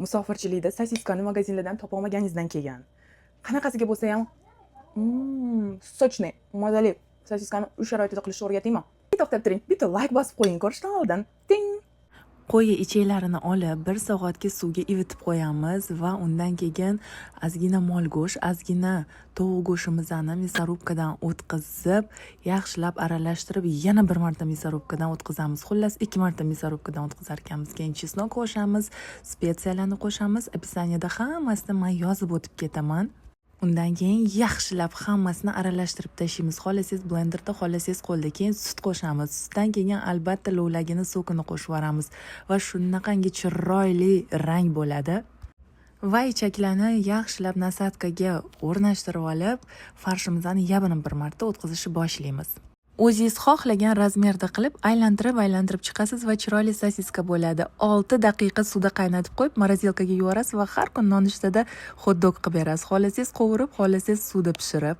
Musofirchilikda sosiskani magazinlardan topolmaganingizdan kelgan. Qanaqasiga bo'lsa ham, сочный, mazali sosiskani uy sharoitida qilishni o'rgataymi? To'xtab turing, bitta layk bosib qo'ying ko'rishdan oldin. Ting! Qo'yi ichaklarini olib, bir soatga suvga ivitib qo'yamiz va undan keyin ozgina mol go'sht, ozgina tovuq go'shtimizni мясорубка dan o'tkazib, yaxshilab aralashtirib, yana bir marta мясорубка dan o'tkazamiz. Xullas, ikki marta мясорубка dan o'tkazar ekanmiz. Keyin чеснок qo'shamiz, специя larni qo'shamiz. Описание da hammasini man yozib o'tib ketaman. Undan keyin yaxshilab hammasini aralashtirib tashlaymiz. Xohlasangiz blenderda, xohlasangiz qo'lda. Keyin sut qo'shamiz. Sutdan keyin albatta lovlagini сок ini qo'shib yuboramiz va shunaqangi chiroyli rang bo'ladi. Va ichaklarni yaxshilab насадка ga o'rnashtirib olib, farshimizni yana bir marta o'tkazishni boshlaymiz. O'zingiz xohlagan размер da qilib, aylantirib-aylantirib chiqasiz va chiroyli sosiska bo'ladi. 6 daqiqa suvda qaynatib qo'yib, морозилка ga yuborasiz va har kun nonushtada xot-dog qilib berasiz. Xohlasangiz qovurib, xohlasangiz suvda pishirib.